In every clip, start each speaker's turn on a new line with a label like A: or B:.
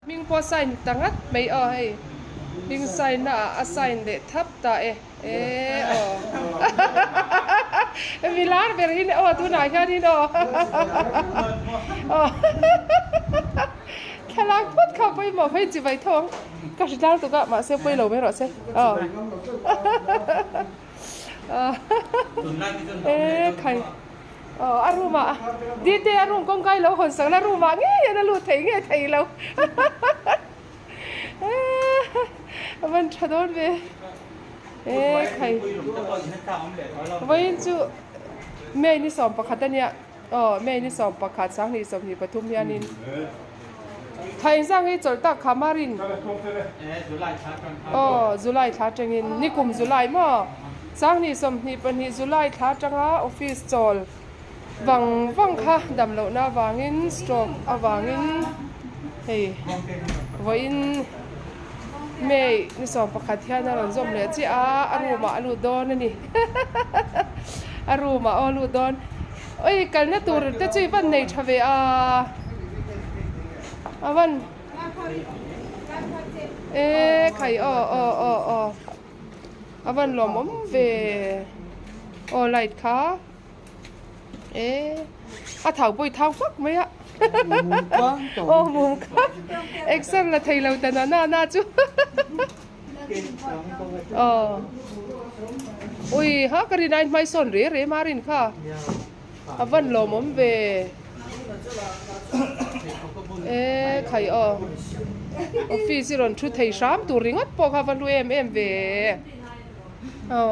A: Hming pawh sign ta ngat mai aw hei hming sign na ah a sign leh thap ta e e aw mi lar ber hi aw tunah hianin aw aw thlalak phawt kha pawimawh phei chi vai tho ang ka hri tlang tuk a mahse pawi lo mai rawh se aw e khai. Aw a room ah Dite a room kawngka i lo hawn sak la room ah ngei hian a lut thei nge thei lo a van tha dawn ve e khai vawiin chu May ni 11 a nia aw May ni 11 2023 hianin thla engzah nge i chawlh tak kha Marin aw July thla atangin nikum July maw. 2022 July thla atanga office chawl vang vang kha dam lohna avangin stroke avangin hei vawiin May ni 11 hian a rawn zawm leh chiah a, a room ah a lut dawn a ni a room ah aw a lut dawn oi kalna tur te chu i van nei tha ve a a van e khai aw aw aw aw. A van lawmawm ve aw light kha e a thau pawh i thau fak mai a aw mum kha exer la thei lo ta na na na chu aw ui ha ka rin ain hmai sawn re re ma rin kha a van lawmawm ve e khai aw office i rawn thu thei hram tur ringawt pawh kha va hlu em em ve aw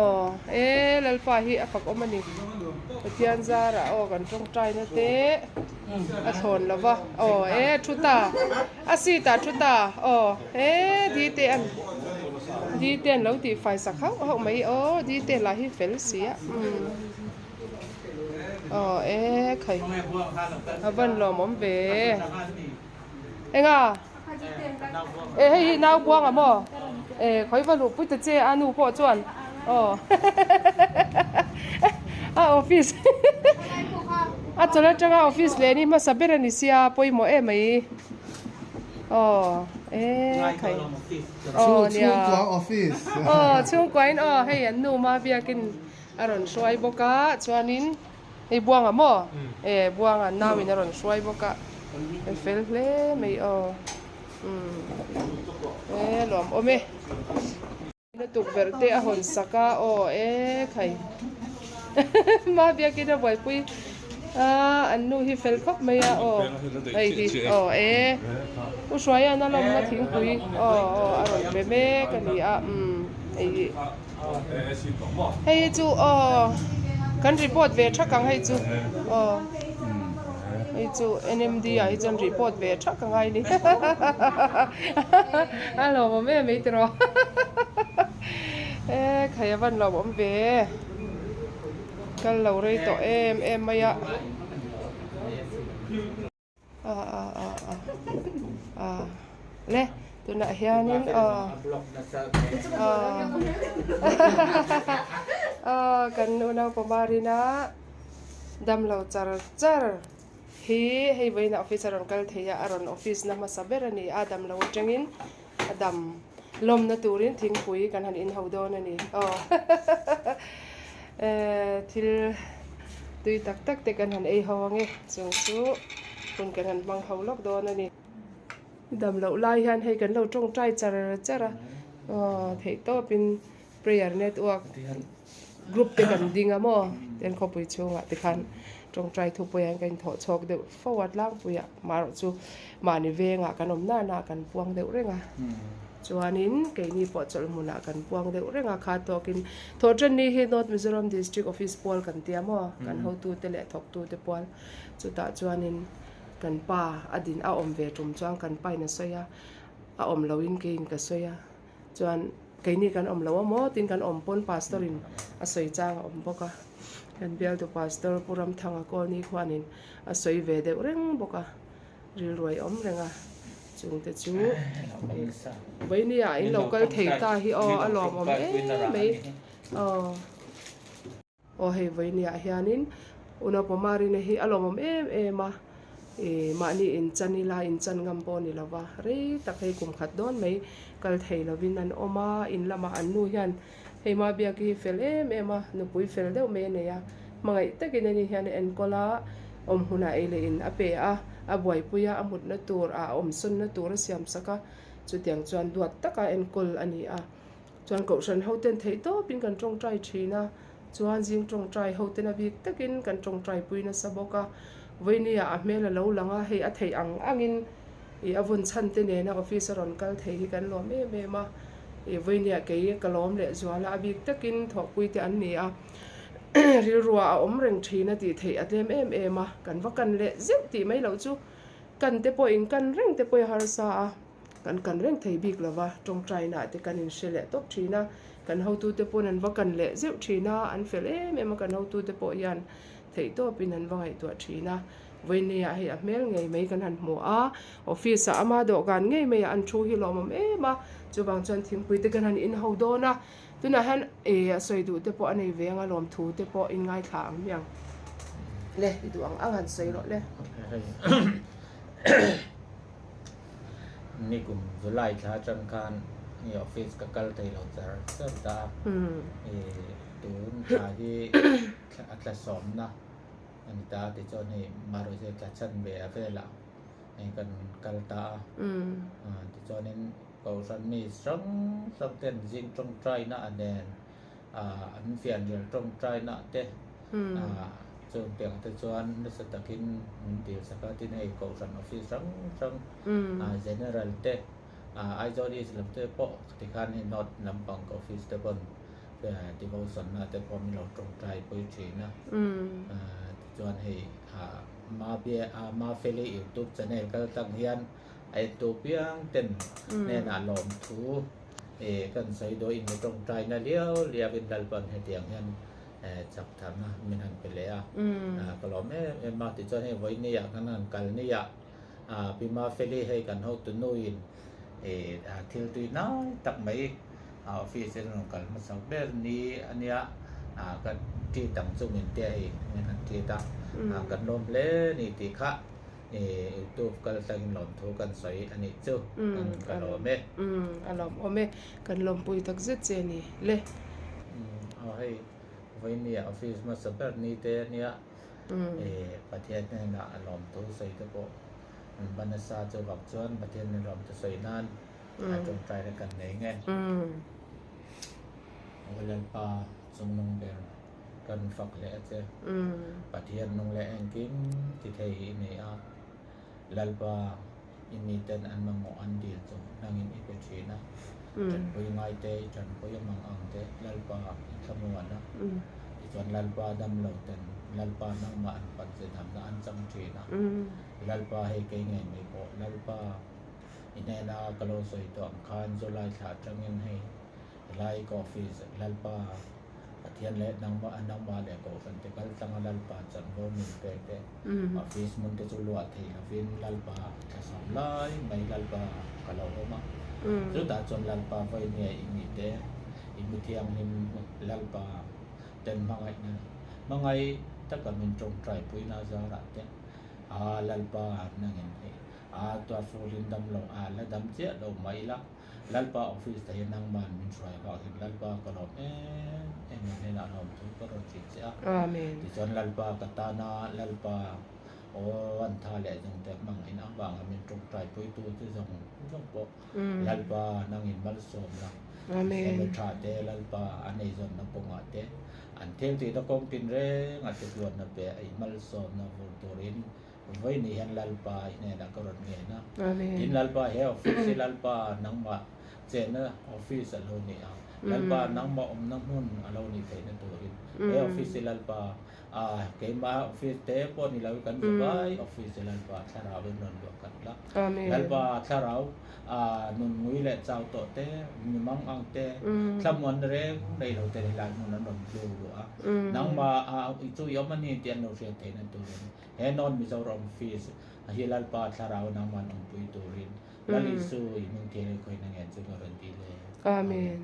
A: e lalpa hi a fak awm a ni Pathian zarah aw kan tawngtai na te a thlawn lo va aw e thu ta a seat ah thu ta aw e dite an dite an lo tih fai sak hauh hauh mai aw dite lah hi fel si a umm. Aw e khai a van lawmawm ve enga e hei hi nau buang a maw e khawi va luh pui ta che a nu pawh chuan aw a office a chawlh atanga office leh ni hmasa ber a ni sia pawimawh em mai aw e khai aw nia aw chhungkuain aw hei an nu ma biakin. A rawn hruai bawk a chuanin hei Buanga maw e Buanga nauin a rawn hruai bawk a an fel hle mai aw umm e lawm awm e na tukverh te a hawn sak a aw e khai ma biakin a buaipui a an nu hi fel khawp mai a aw hei hi aw e u Hruaia'n a lawmna thingpui aw aw a rawn pe mek a ni a umm hei hi. Hei hi chu aw kan report ve thak ang hei chu aw hei chu NMD ah hi chuan report ve thak ang ai ni a lawmawm em mai tiraw e khai a van lawmawm ve kal lo rei tawh em em mai a. A a a a a le tunah hianin aw aw kan unau pawmarina damlo char char hi hei vawiinah office a rawn kal thei a a rawn office na hmasa ber a ni a damlo atangin a dam lawmna turin thingpui kan han inho dawn a ni aw thil tui tak tak te kan han ei ho ang e chung chu hun kan han hmang ho lawk dawn a ni dam loh lai hian hei kan lo tawngtai char char a aw theih tawpin prayer network group te kan ding a maw ten khawpui chhungah te khan tawngtai thupui ah hian kan inthawh chhawk deuh fo a tlangpui ah marawh chu mahni vengah kan awm nana kan puang deuh reng a chuanin keini pawh chawlh hmunah kan puang deuh reng a kha tawkin thawhṭanni hi North Mizoram District Office pual kan tia maw kan hotute leh thawktute pual chutah chuanin kan pa a din a awm ve tum chuan kan pain a sawi a a awm loin keiin ka sawi a. Chuan keini kan awm lo a maw tin kan awm pawn pastor in a sawi chang a awm bawk a, kan bialtu pastor Pu Ramthanga Kawlni khuanin a sawi ve deuh reng bawk a, rilruai awm reng a, chungte chu vawinia ah in lo kal thei ta hi aw a lawmawm em mai aw. Aw hei vawinia ah hianin Unau Pamarina hi a lawmawm em em a. Ih mahni inchan ila inchan ngam pawh a ni lova, rei tak hei kum khat dawn mai kal thei lovin an awm a, in lamah an nu hian hei Mabiaki hi fel em em a, nupui fel deuh mai a nei a, hmangaih takin ani hian a enkawl a, awm hmunah ei leh in a pe a, a buaipui a, a mutna tur ah a awmsawnna tur a siam sak a, chutiang chuan duat taka enkawl a ni a. Chuan kohhran hoten theih tawpin kan tawngtai thin a, chuan zing tawngtai hoten a bik takin kan tawngtai pui nasa bawk a. Vawinia a hmel a lo lang a, hei a theih ang angin ih a vun chhan te nena office a rawn kal thei hi kan lawm em em a. Ih vawinia kei ka lawm leh zual a, a bik takin thawhpui te an ni a, rilruah a awm reng thin a tih theih a tlem em em a, kan va kan leh zeuh tih mai loh chu kan te pawhin kan reng te pawh i harsa a. Kan kan reng thei bik lo va, tawngtaina te kan inhre leh tawp thin a, kan hotute pawn an va kan leh zeuh thin a, an fel em em a, kan hotute pawh hian theihtawpin an va ngaihtuah thin a. Vawinia hei a hmel ngei mai kan han hmu a, office ah ama dawhkan ngei maiah an thu hi lawmawm em a, chuvang chuan thingpui te kan han inho dawn a, tunah hian eh a sawi duh te pawh a nei ve ang a, lawmthu te pawh in ngaithla ang hmiang le, i duh ang ang han sawi rawh le.
B: Nikum July thla atang khan i office ka kal thei lo char char ta a, i tun thla hi a tla sawmna a ni ta a tichuan hei Maruti tla chhan ve a velah hei kan kal ta a, tichuanin Kohhran mi hrang hrang ten zing tawngtaina a nen an fianrial tawngtaina te chung piang te chuan nasa takin min dil sak a, tin hei Kohhran office hrang hrang General te Aizawl East lam te pawh tikhan hei North lampang ka office te pawn devotion na te pawh min lo tawngtai pui thin a, tichuan hei Mafeli youtube channel kal tlang hian a entu piang ten hnenah lawmthu E kan sawi dawn in mi tawngtaina liau liau in Lalpan hetiang hian chak tharna min han pe leh a, ka lawm em em a, tichuan hei vawinia kan han kal nia Pi Mafeli hei kan hotu nuin thil tui hnai tak mai office in rawn kal hmasak ber ni ania ka treat ang chu min tia hei min han treat a, kan lawm hle ni tih kha. Youtube kal tlangin lawmthu kan sawi a nih chu kan ka lawm e.
A: Umm a lawmawm e, kan lawmpui tak zet che ni le.
B: Umm aw hei vawinia office hmasa ber ni te ania Pathian hnenah a lawmthu sawi te pawh an va nasa chuvang chuan Pathian nen lawmthu sawi nan a tawngtai na kan nei nge. Aw Lalpa chungnung ber. Kan fak hle a che. Pathian nung leh engkim ti thei i ni a. Lalpa, i miten an mamawh an dil chu nangin i pe thin a. Tanpui ngai te, i tanpui a mang ang te, Lalpa i thlamuan a. Tichuan Lalpa dam lo ten Lalpa nangmah an pan che damna an chang thin a. Lalpa hei kei ngei mai pawh Lalpa i hnena ka lo sawi tawh ang khan July thla atangin hei helai ka office Lalpa Pathian leh nangmah a nangmah leh kohhran te kal tlang a Lalpa chanvo min pek te office hmun te chu luah thei lovin Lalpa thlasam lai mai Lalpa ka lo awm a chutah chuan Lalpa vawinia i mi te i mi thianghlim Lalpa ten hmangaihna hmangaih taka min tawngtai puina zarah te a Lalpa nangin hei a tuarfulin damlo a la dam chiah lo mai la. Lalpa office te hi nangman min hruai avang hian Lalpa ka lawm em em a hnenah lawm thu ka rawn hrilh che a.
A: Amen.
B: Tichuan Lalpa ka tana Lalpa aw an tha leh zawng te hmang in avanga min tawngtai puitu te zawng zawng pawh Lalpa nangin malsawmna
A: Amen.
B: Hmel tha te Lalpa an eizawnna kawngah te an thil tihna kawng tinreng a te tluanna pe a i malsawmna vur turin Vawiin hian Lalpa i hnenah ka rawn ngen a. Tin, Lalpa, he office hi Lalpa nangmah chenna office a lo ni a. Lalpa nangmah awmna hmun a lo nih theihna turin he office hi Lalpa, ah, keimah office te pawh ni lo i kan zavai office hi Lalpa thlarau in rawn luah khat la. Lalpa thlarau, ah, nun ngui leh chau tawh te, mi mang ang te, thlamuan reng nei lo te helai hmun an rawn tlu luh a. Nangmah, ah, chu i awm a ni tih an lo hriat theihna turin. He North Mizoram Office a hi Lalpa Thlarau nangman awmpui turin Lal Isu i hming thil i khawihna ngen chu ka rawn ti le.
A: Amen.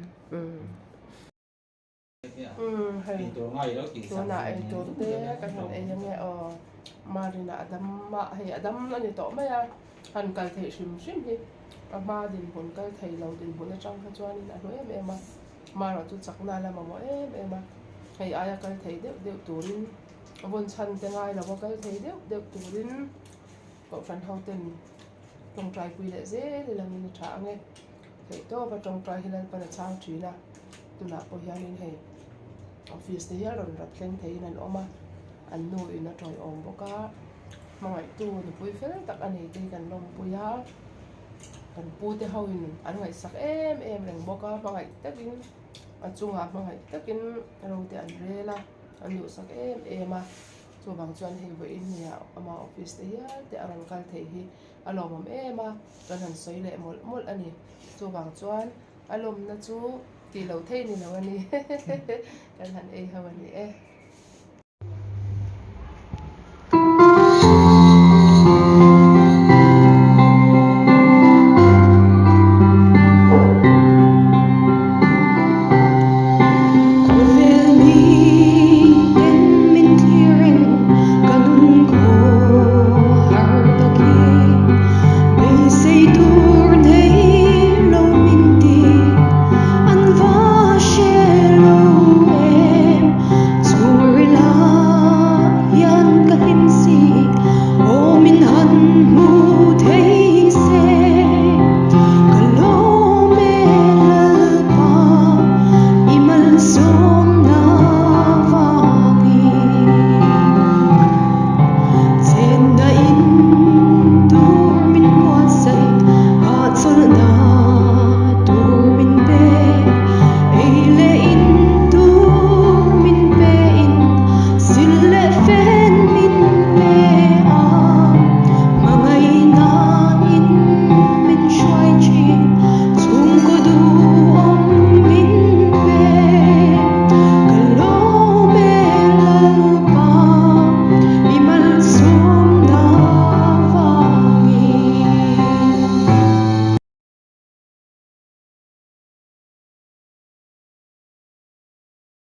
B: Eitur ngai lo tih sak
A: Tunah eitur te kan han ei ange aw. Marina a dam a, hei a dam a ni tawh mai a, han kal theih hrim hrim hi a hma dinhmun kal thei lo dinhmun atang kha chuanin a hlu em em a, marawh chu chakna a la mamawh em em a, hei aia kal thei deuh deuh turin vawn chhan te ngai lo a kal thei deuh deuh turin Kohhran ho ten tawngtai pui leh zel i langin a tha ang e. Theihtawp a tawngtai hi Lalpan a chhang thin a, tunah pawh hianin hei office te hial rawn rap thleng theiin an awm a, an nu in a tawiawm bawk a, hmangaihtu nupui fel tak a nei te hi kan lawmpui a, kan pu te ho in an ngaihsak em em reng bawk a, hmangaih takin a chungah hmangaih takin ro te an rel a, an duhsak em em a. Chuvang chuan hei vawiin nia ama office te hial te a rawn kal thei hi a lawmawm em a, kan han sawi leh mawlh mawlh a ni. Chuvang chuan a lawmna chu tih loh theih ni lo a ni kan han ei ho a ni e.